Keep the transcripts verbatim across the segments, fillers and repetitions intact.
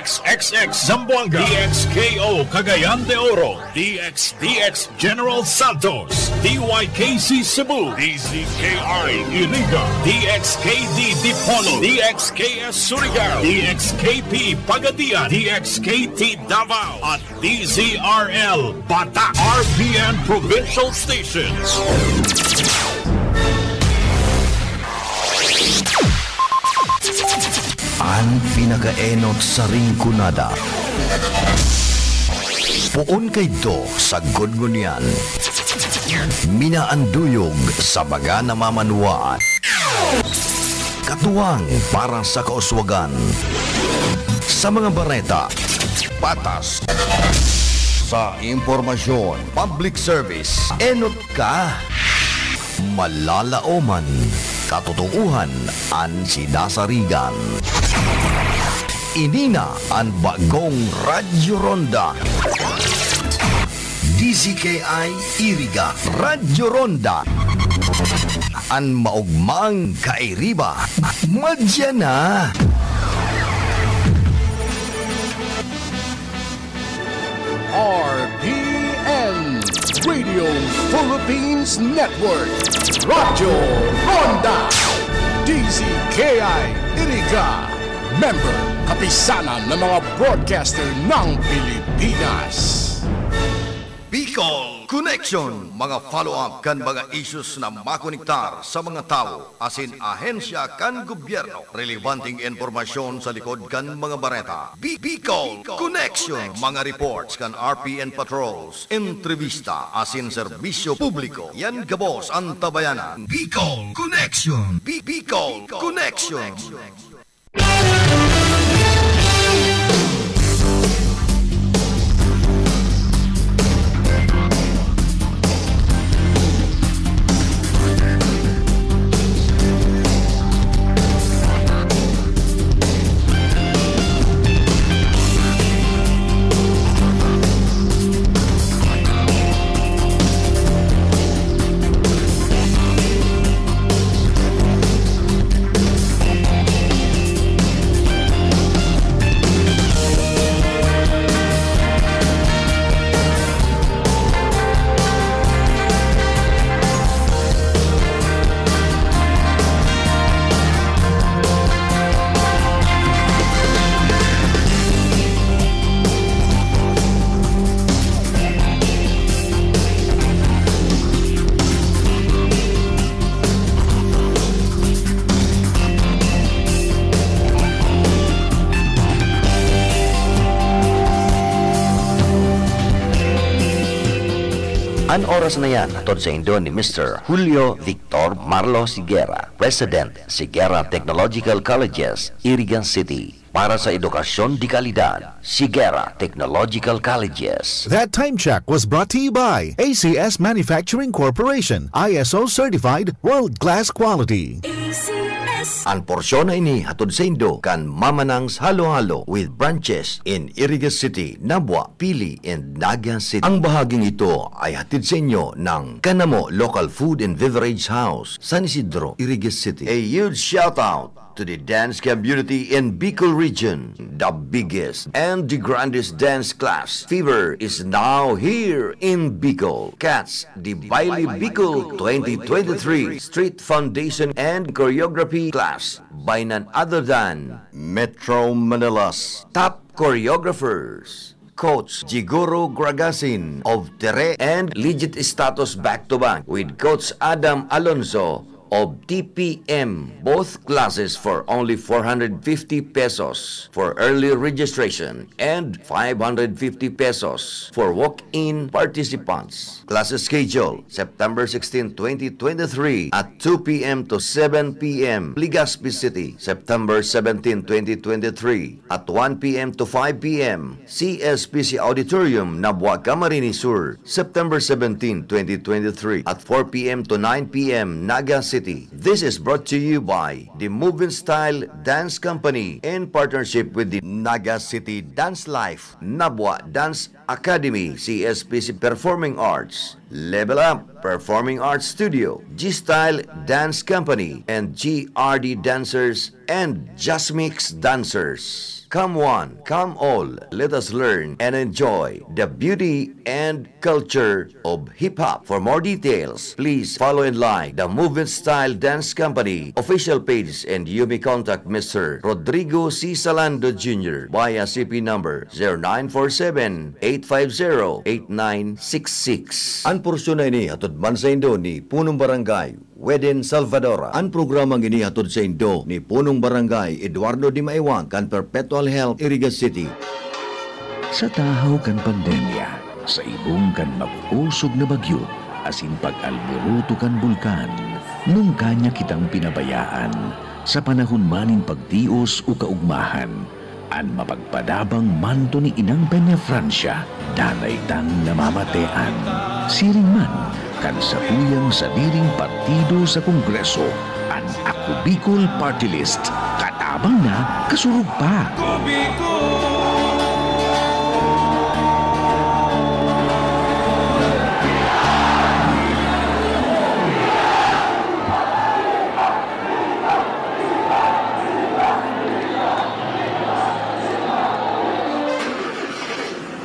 X X Zamboanga, D X K O Cagayan de Oro, D X D X General Santos, D Y K C Cebu, D Z K I Iriga, D X K D Dipolog, D X K S Surigao, D X K P Pagadian, D X K T Davao, at D Z R L Batak, R P N Provincial Stations. An pinakaenot sa Rinconada. Poon kaidto sagkod ngunyan. Minaanduyog sa mga namamanwaan. Katuwang para sa kauswagan. Sa mga bareta, patas. Sa impormasyon, public service, enot ka. Malalaoman, katotoohan an sinasarigan. Ini na an bagong Radyo Ronda. D Z K I Iriga, Radyo Ronda. An maogmang kairiba, madya na. R P N, Radio Philippines Network, Radyo Ronda, D Z K I Iriga, member, kapisanan ng mga broadcaster ng Pilipinas. Bicol Connection, mga follow-up kan mga issues na makonektar sa mga tawo asin ahensya kan gobyerno. Relebanteng impormasyon sa likod kan mga bareta. Bi-, Bicol Connection, mga reports kan R P N patrols, entrevista asin serbisyo publiko. Yan gabos an tabayanan. Bicol Connection. Bi-, Bicol Connection. An oras na yan, hatod saindo ni Mister Julio Victor Marlo Sigera, President, Sigera Technological Colleges, Iriga City. Para sa edukasyon de kalidad, Sigera Technological Colleges. That time check was brought to you by A C S Manufacturing Corporation, I S O certified, world-class quality. A C S. An porsyon na ini hatod saindo kan Mamanang's Halo-Halo with branches in Iriga City, Nabua, Pili, and Naga City. Ang bahaging ito ay hatid sa inyo ng Kanamo Local Food and Beverage House, San Isidro, Iriga City. A huge shout out to the dance community in Bicol region. The biggest and the grandest dance class, Fever, is now here in Bicol. Catch the Baile Bicol twenty twenty-three Street Foundation and Choreography class by none other than Metro Manila's top choreographers, Coach Jigoro Gragasin of Tere and Legit Status, back to back with Coach Adam Alonso of T P M. Both classes for only four hundred fifty pesos for early registration and five hundred fifty pesos for walk-in participants. Class schedule, September sixteen, twenty twenty-three, at two P M to seven P M. Legazpi City, September seventeen, twenty twenty-three, at one P M to five P M. C S P C Auditorium, Nabua, Camarines Sur, September seventeen, twenty twenty-three, at four P M to nine P M. Naga City. This is brought to you by the Moving Style Dance Company in partnership with the Naga City Dance Life, Nabua Dance Academy, C S P C Performing Arts, Level Up, Performing Arts Studio, G-Style Dance Company, and G R D Dancers and Jasmix Dancers. Come one, come all, let us learn and enjoy the beauty and culture of hip-hop. For more details, please follow and like the Movement Style Dance Company official page, and you may contact Mister Rodrigo C. Salando Junior via C P number zero nine four seven, eight five zero, eight nine six six. An porsyon na ini hatod man saindo ni Punong Barangay Weden Salvadora. An programang ini hatod saindo ni Punong Barangay Eduardo Dimaiwang kan Perpetual Health, Iriga City. Sa tahaw kan pandemya, sa ibong kan mabukosog na bagyo, asin pag-alboroto kan bulkan, nungka niya kitang pinabayaan sa panahon man nin pagtios o kaugmahan. An mapagpadabang manto ni Inang Peñafrancia, danay tang namamatean. Siring man kan satuyang sadiring partido sa Kongreso, an Ako Bicol Party List, katabang na, kasurog pa.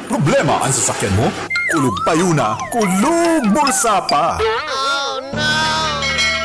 Problema an sasakyan mo? Kulog payo na, kulog bulsa pa!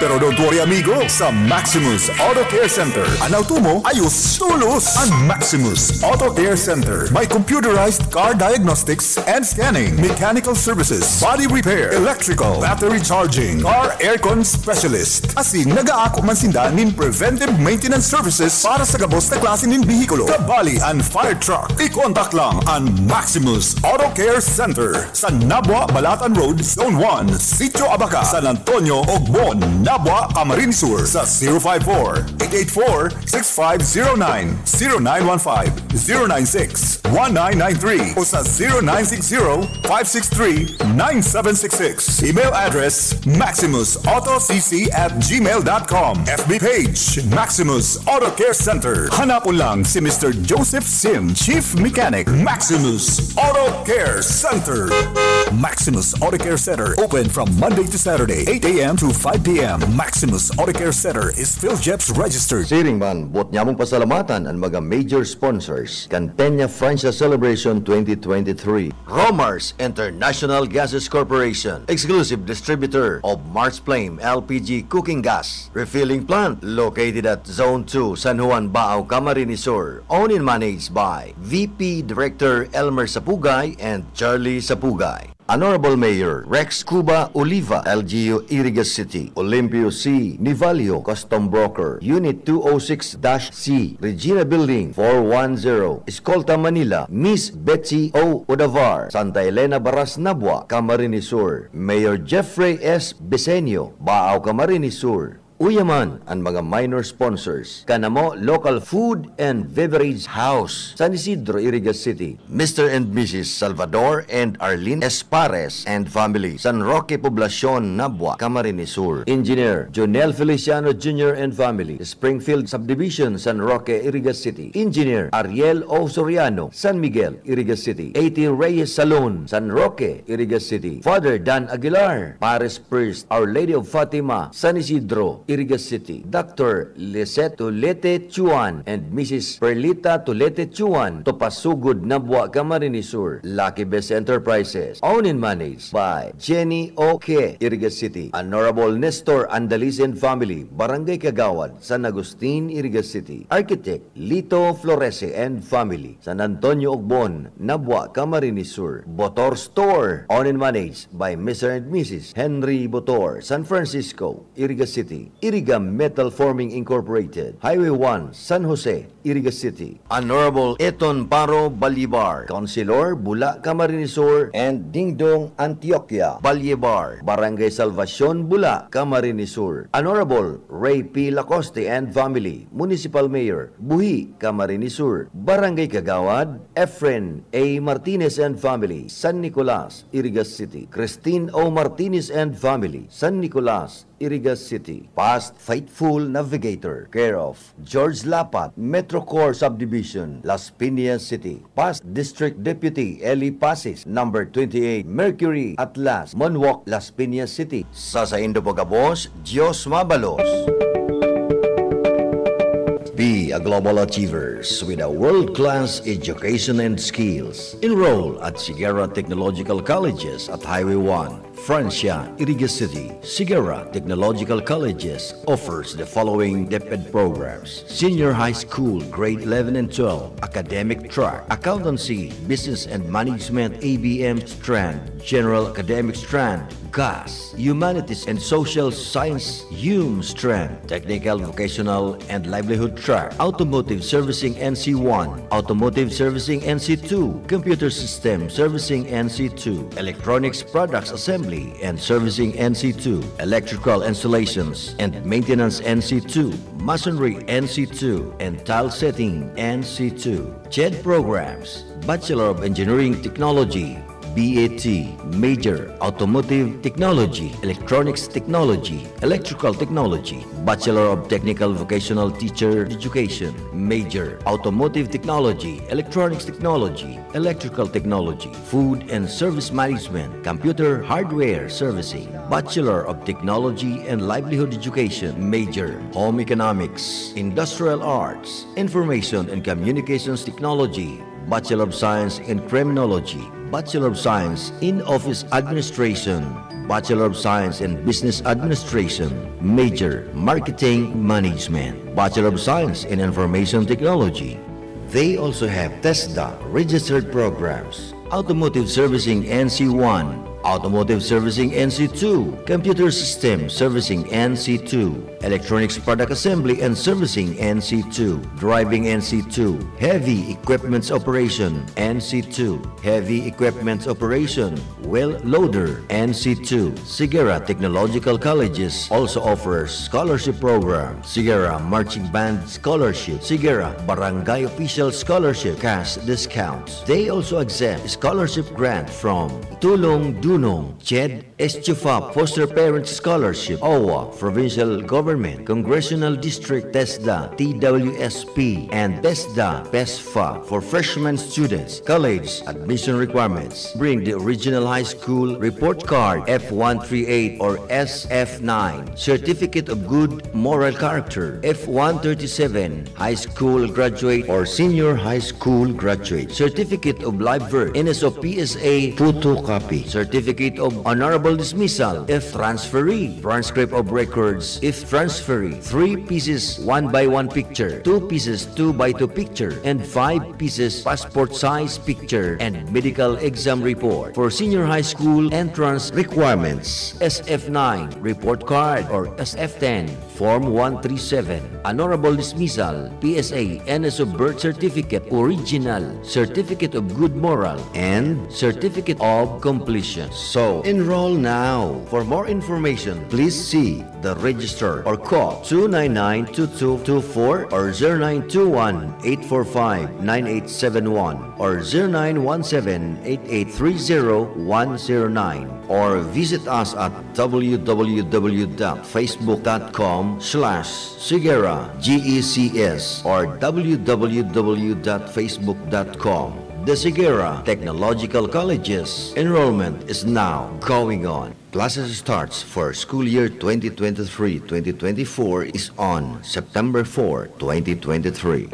Pero don't worry, amigo. Sa Maximus Auto Care Center, an auto mo ayos tolos. An Maximus Auto Care Center may computerized car diagnostics and scanning, mechanical services, body repair, electrical, battery charging, car aircon specialist. Asin nag-aako man sinda nin preventive maintenance services para sa gabos na klase nin behikulo, kabali an fire truck. I-contact lang an Maximus Auto Care Center sa Nabua, Balatan Road, Zone one, Sitio Abaca, San Antonio, Ogbon, Nabua, Camarines Sur, sa zero five four, eight eight four, six five zero nine, zero nine one five, zero nine six, one nine nine three o sa zero nine six zero, five six three, nine seven six six. Email address, maximus auto c c at gmail dot com. F B page, Maximus Auto Care Center. Hanapon lang si Mister Joseph Sim, Chief Mechanic, Maximus Auto Care Center. Maximus Auto Care Center, open from Monday to Saturday, eight a m to five p m. Maximus Auto Care Center is PhilGEPS registered. Siring man, buot nyamong pasalamatan an mga major sponsors kan Peñafrancia Celebration twenty twenty-three. Romar's International Gases Corporation, exclusive distributor of Mars Flame L P G cooking gas refilling plant, located at Zone two, San Juan, Baao, Camarines Sur. Owned and managed by V P Director Elmer Sapugay and Charlie Sapugay. Honorable Mayor Rex Cuba Oliva, L G U, Iriga City. Olimpio C. Nivalio, Custom Broker, Unit two oh six dash C, Regina Building, four one zero, Escolta, Manila. Miss Betsy O. Odavar, Santa Elena Baras, Nabua, Camarines Sur. Mayor Jeffrey S. Besenio, Baao, Camarines Sur. Uya man an mga minor sponsors, kanamo Local Food and Beverage House, San Isidro, Iriga City, Mister and Missus Salvador and Arlene Espares and family, San Roque Poblacion, Nabua, Camarines Sur, Engineer Jonel Feliciano Junior and family, Springfield Subdivision, San Roque, Iriga City, Engineer Ariel O. Soriano, San Miguel, Iriga City, A T Reyes Salon, San Roque, Iriga City, Father Dan Aguilar, Paris First, Our Lady of Fatima, San Isidro, Iriga City, Doctor Lisette Tulete Chuan and Missus Perlita Tulete Chuan, Topasugod, Nabua, Camarines Sur. Lucky Best Enterprises, owned and managed by Jenny O. Ke, Iriga City, Honorable Nestor Andaliz and family, Barangay Kagawad, San Agustin, Iriga City, Architect Lito Florese and family, San Antonio Ogbon, Nabua, Camarines Sur. Botor Store, owned and managed by Mister and Missus Henry Botor, San Francisco, Iriga City. Iriga Metal Forming Incorporated, Highway one, San Jose, Iriga City. Honorable Eton Paro Balyebar, Councilor, Bula, Camarines Sur, and Dingdong Antioquia Balyebar, Barangay Salvacion, Bula, Camarines Sur. Honorable Ray P. Lacoste and family, Municipal Mayor, Buhi, Camarines Sur. Barangay Kagawad, Efren A. Martinez and family, San Nicolas, Iriga City. Christine O. Martinez and family, San Nicolas, Iriga City. Past faithful navigator, care of George Lapat, Metro Core Subdivision, Las Piñas City. Past District Deputy Eli Pasis, number twenty-eight, Mercury Atlas, Monwalk, Las Piñas City. Sa saindo pagkabos, Diyos mabalos. Be a global achievers with a world-class education and skills. Enroll at Sigara Technological Colleges at Highway one, Francia, Iriga City. Sigara Technological Colleges offers the following DepEd programs: Senior High School, Grade eleven and twelve, Academic Track, Accountancy, Business and Management, A B M Strand, General Academic Strand, GAS, Humanities and Social Science, HUM Strand, Technical, Vocational and Livelihood Track, Automotive Servicing N C one, Automotive Servicing N C two, Computer System Servicing N C two, Electronics Products Assembly and Servicing N C two, Electrical Installations and Maintenance N C two, Masonry N C two, and Tile Setting N C two. CHED programs: Bachelor of Engineering Technology, B A T, major, Automotive Technology, Electronics Technology, Electrical Technology, Bachelor of Technical Vocational Teacher Education, major, Automotive Technology, Electronics Technology, Electrical Technology, Food and Service Management, Computer Hardware Servicing, Bachelor of Technology and Livelihood Education, major, Home Economics, Industrial Arts, Information and Communications Technology, Bachelor of Science in Criminology, Bachelor of Science in Office Administration, Bachelor of Science in Business Administration, major, Marketing Management, Bachelor of Science in Information Technology. They also have TESDA registered programs: Automotive Servicing N C one, Automotive Servicing N C two, Computer System Servicing N C two, Electronics Product Assembly and Servicing N C two, Driving N C two, Heavy Equipments Operation N C two, Heavy Equipments Operation, Wheel Loader N C two. Sigara Technological Colleges also offers scholarship program: Sigara Marching Band Scholarship, Sigara Barangay Official Scholarship, cash discounts. They also accept scholarship grant from Tulong Dunong, CHED, Estufa Foster Parent Scholarship, OWWA, Provincial Government, Congressional District, TESDA, T W S P, and TESDA, PESFA. For freshman students, college admission requirements: bring the original high school report card, F one three eight or S F nine, Certificate of Good Moral Character, F one thirty-seven, high school graduate or senior high school graduate, Certificate of Live Birth, N S O P S A photocopy, Certificate of Honorable Dismissal if transferee, transcript of records if transferee, three pieces one by one picture, two pieces two by two picture, and five pieces passport size picture, and medical exam report. For senior high school entrance requirements, S F nine report card or S F ten, Form one three seven, Honorable Dismissal, P S A, N S O Birth Certificate, Original, Certificate of Good Moral, and Certificate of Completion. So, enroll now. For more information, please see the registrar or call two nine nine two two two four or zero nine two one eight four five nine eight seven one or zero nine one seven eight eight three zero one zero nine, or visit us at w w w dot facebook dot com slash sigera G E C S or w w w dot facebook dot com. The Sigera Technological Colleges enrollment is now going on. Classes starts for school year twenty twenty-three twenty twenty-four is on September four, twenty twenty-three.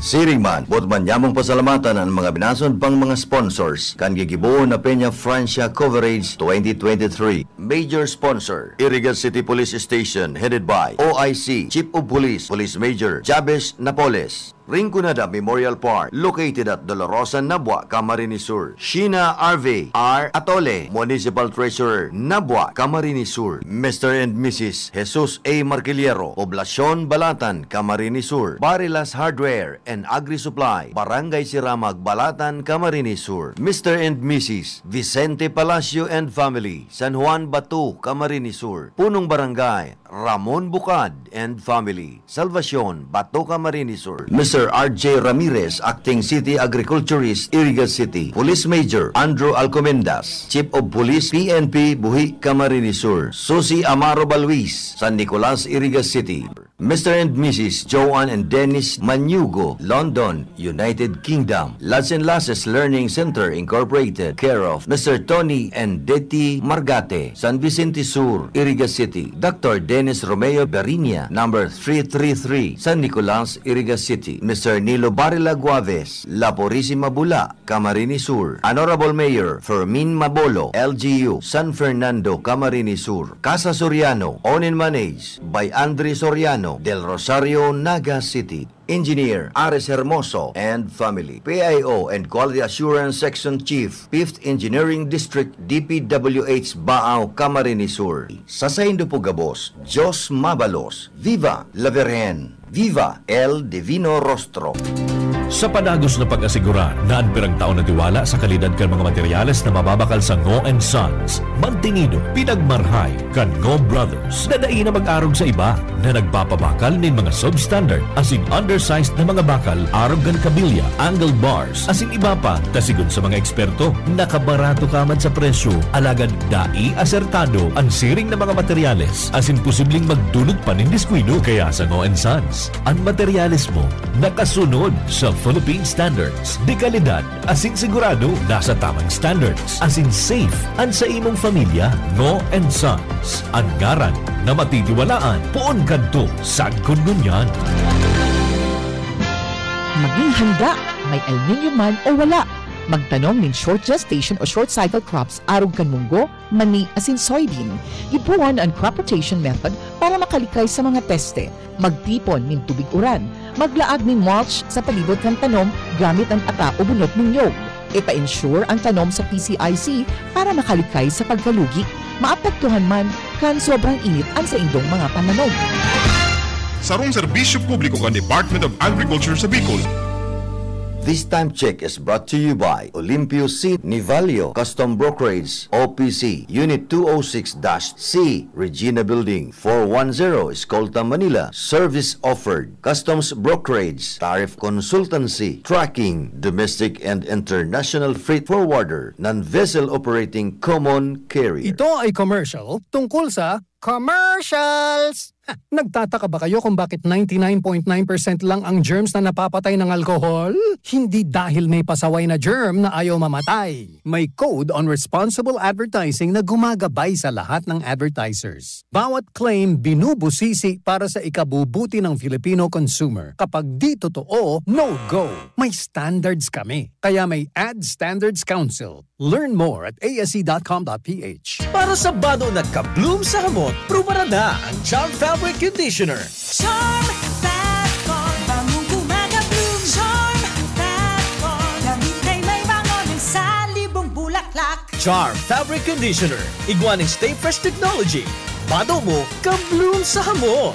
Siring man, boot man nyamong pasalamatan an mga binason pang mga sponsors kan gigibohon na Peña Francia Coverage twenty twenty-three. Major sponsor, Iriga City Police Station, headed by O I C, Chief of Police, Police Major Jabez Napoles. Rinconada Memorial Park, located at Dolorosa, Nabua, Camarines Sur. Sheena Arve R. Atole, Municipal Treasurer, Nabua, Camarines Sur. Mister and Missus Jesus A. Marquillero, Poblacion Balatan, Camarines Sur. Barilas Hardware and Agri-Supply, Barangay Siramag, Balatan, Camarines Sur. Mister and Missus Vicente Palacio and family, San Juan Bato, Camarines Sur. Punong Barangay, Ramon Bucad and family, Salvacion, Bato, Camarines Sur. Mister R J Ramirez, Acting City Agriculturist, Iriga City. Police Major Andrew Alcomendas, Chief of Police, P N P, Buhi, Camarines Sur. Susie Amaro Balwis, San Nicolas, Iriga City. Mister and Missus Joan and Dennis Manyugo, London, United Kingdom. Lads and Lasses Learning Center Incorporated, care of Mister Tony and Detty Margate, San Vicente Sur, Iriga City. Doctor Dennis Romeo Berinia, number three three three, San Nicolas, Iriga City. Mister Nilo Barila Guaves, La Purisima Bula, Camarines Sur. Honorable Mayor Fermin Mabolo, L G U, San Fernando, Camarines Sur. Casa Soriano, owned and managed by Andre Soriano, Del Rosario, Naga City. Engineer Ares Hermoso and family. P I O and Quality Assurance Section Chief, Fifth Engineering District, D P W H, Baao, Camarines Sur. Sa saindo po gabos, Diyos mabalos. Viva la Virgen! Viva el Divino Rostro! Sa padagos na pag-asegura na an pirang taon na tiwala sa kalidad kan mga materyales na mababakal sa Ngo and Sons, mantinido, pinagmarhay kan Ngo Brothers na dai na mag-arog sa iba na nagpapabakal nin mga substandard asin undersized na mga bakal arog kan kabilya, angle bars, asin iba pa, ta sigon sa mga eksperto, nakabarato ka man sa presyo, alagad dai asertado an siring na mga materyales asin posibleng magdulot pa nin diskuido. Kaya sa Ngo and Sons, an materyales mo nakasunod sa Philippine Standards, de kalidad asin sigurado nasa tamang standards, asin safe an sa imong familya. Ngo and Sons, an ngaran na matitiwalaan poon kadto sagkod ngunyan. Maging handa, may El Nino man o wala. Magtanom nin short gestation o short cycle crops arog kan munggo, mani asin soybean. Gibohon an crop rotation method para makalikay sa mga peste. Magtipon nin tubig uran. Maglaag nin mulch sa palibot kan tanom gamit an ata o bunot nin nyog. Ipa-insure an tanom sa P C I C para makalikay sa pagkalugi. Maapektuhan man kan sobrang init an saindong mga pananom. Sarong serbisyo publiko kan Department of Agriculture sa Bicol. This time check is brought to you by Olimpio C. Nivalio, Custom Brokerage, O P C, Unit two oh six dash C, Regina Building, four one zero, Escolta, Manila. Service offered. Customs brokerage, tariff consultancy, tracking, domestic and international freight forwarder, non-vessel operating common carrier. Ito ay commercial tungkol sa commercials! Ha, nagtataka ba kayo kung bakit ninety nine point nine percent lang ang germs na napapatay ng alkohol? Hindi dahil may pasaway na germ na ayaw mamatay. May Code on Responsible Advertising na gumagabay sa lahat ng advertisers. Bawat claim binubusisi para sa ikabubuti ng Filipino consumer. Kapag di totoo, no go. May standards kami. Kaya may Ad Standards Council. Learn more at A S C dot com dot P H. Para sa bado na ka-bloom sa hamot, prubaran na ang Charm Fabric Conditioner. Charm Fat Con, bangong gumagabloom. Charm Fat Con, damit ay may bango ng salibong bulaklak. Charm Fabric Conditioner, igwa nin Stay Fresh Technology. Bado mo, ka-bloom sa hamot.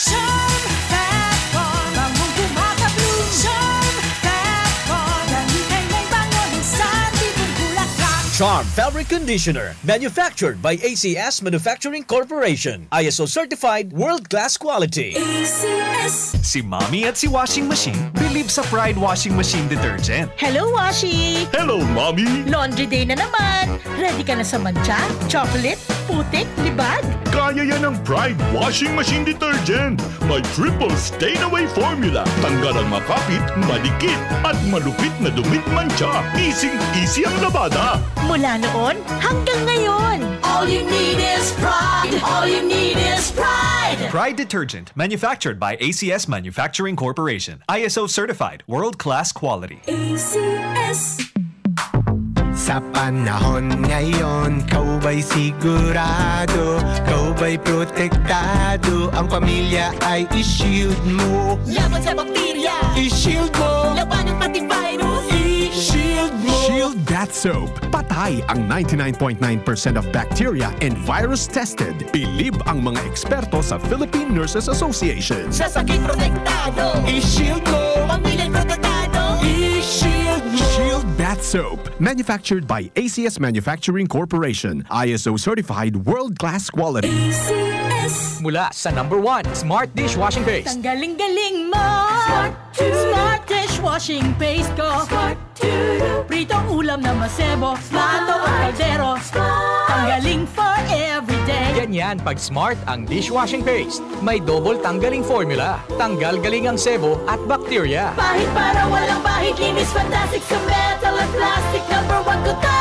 Charm Fat Con, bangong gumagabloom. Charm Fat Con, damit ay may bango ng salibong bulaklak. Charm Fabric Conditioner, manufactured by A C S Manufacturing Corporation. I S O certified, world-class quality. A C S. Si Mommy at si Washing Machine bilib sa Pride Washing Machine Detergent. Hello, Washi! Hello, Mommy! Laundry day na naman! Ready ka na sa mantsa, chocolate, putik, libag? Kaya yan ng Pride Washing Machine Detergent! May triple stain away formula. Tanggal ang makapit, madikit, at malupit na dumit mantsa. Easy-easy ang labada. Mula noon hanggang ngayon. All you need is pride. All you need is pride. Pride Detergent, manufactured by A C S Manufacturing Corporation. I S O certified, world-class quality. A C S. Sa panahon ngayon, kaw ba'y sigurado? Kaw ba'y protektado? Ang pamilya ay i-shield mo. Laban sa bakterya, i-shield mo. Labanan pati virus, i-shield mo. Shield Bath Soap. Patay ang ninety-nine point nine percent of bacteria and virus tested. Bilib ang mga eksperto sa Philippine Nurses Association. Sa sakit protektado, i-shield mo. Pamilya'y protektado, i-shield mo. Shield Bath Soap. Manufactured by A C S Manufacturing Corporation. I S O certified world-class quality. A C S. Mula sa number one, Smart Dishwashing Paste. Ang galing-galing mo! Smart dishwashing paste ko. Pritong ulam na masebo, plato o kaldero. Tanggaling for everyday. Ganyan pag Smart ang dishwashing paste. May double tanggaling formula. Tanggal galing ang sebo at bakterya. Pahid para walang bahid, linis fantastic sa metal at plastic. Number one ko to.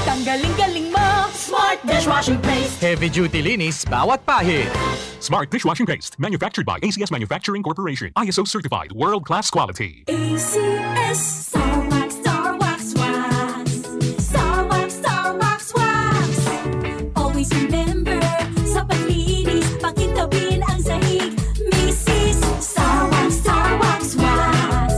Tanggaling galing mo, Smart dishwashing paste. Heavy duty linis bawat pahid. Smart dishwashing paste, manufactured by A C S Manufacturing Corporation, I S O certified, world-class quality. A C S. Star Wax, Star Wax, Wax. Star Wax, Star Wax, Wax. Always remember, sa paglinis, pakintabin ang sahig. Misis, Star Wax, Star Wax, Wax.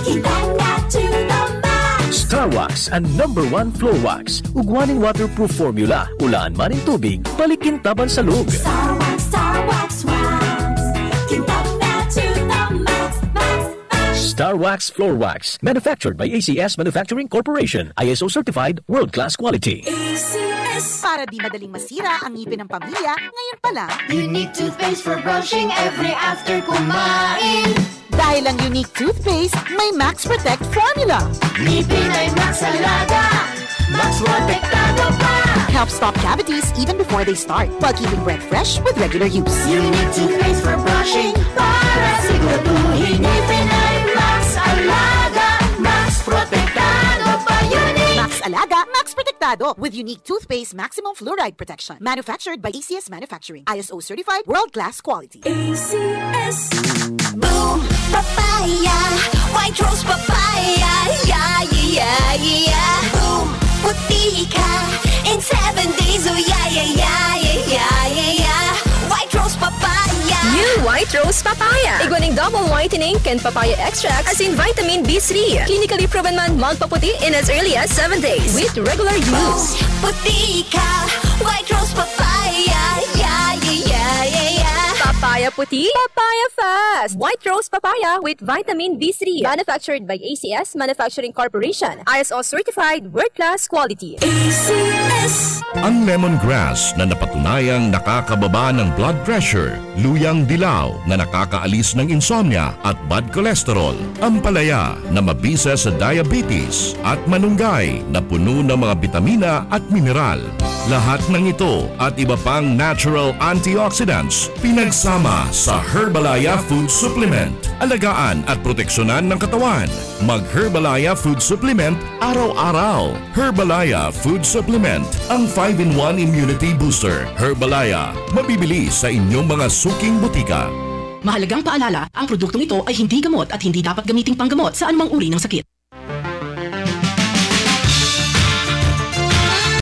Kintab na to the max. Star Wax, ang number one floor wax. Ugwa nin waterproof formula, ulaan man nin tubig, balik kintaban sa log. Star Wax, Star Wax, Wax. Kintab na to the max, max, max. Star Wax Floor Wax, manufactured by A C S Manufacturing Corporation, I S O certified, world-class quality. A C S. Para di madaling masira ang ngipin ng pamilya, ngayon pa lang. Unique toothpaste for brushing every after kumain. Dahil ang Unique Toothpaste may Max Protect Formula. Ngipin ay Max Alaga, Max Protektado pa. Help stop cavities even before they start, while keeping breath fresh with regular use. Unique Toothpaste for brushing, para siguraduhin ngipin ay Max Alaga, Max Protektado pa. Unique. Max Alaga, Max Protektado, with Unique Toothpaste Maximum Fluoride Protection. Manufactured by A C S Manufacturing. I S O certified, world-class quality. A C S. Boom Papaya, White Rose Papaya, yeah, yeah, yeah, yeah. Boom, puti ka in seven days, oh yeah, yeah, yeah, yeah, yeah, yeah, yeah. White Rose Papaya. New White Rose Papaya. Igwa ning double whitening kan papaya extract asin vitamin B three. Clinically proven man magpaputi in as early as seven days with regular use. Boom, puti ka, White Rose Papaya, yeah, yeah, yeah, yeah, yeah. Papaya puti, papaya fast. White Rose Papaya with vitamin B three. Manufactured by A C S Manufacturing Corporation. I S O certified, world-class quality. A C S. Ang lemongrass na napatunayang nakakababa ng blood pressure, luyang dilaw na nakakaalis ng insomnia at bad cholesterol, ampalaya na mabisa sa diabetes, at malunggay na puno ng mga bitamina at mineral. Lahat ng ito at iba pang natural antioxidants pinagsama sa Herbalaya Food Supplement. Alagaan at proteksyonan ng katawan. Mag Herbalaya Food Supplement araw-araw. Herbalaya Food Supplement, ang five-in-one Immunity Booster. Herbalaya, mabibili sa inyong mga suking botika. Mahalagang paalala, ang produktong ito ay hindi gamot at hindi dapat gamiting panggamot sa anumang uri ng sakit.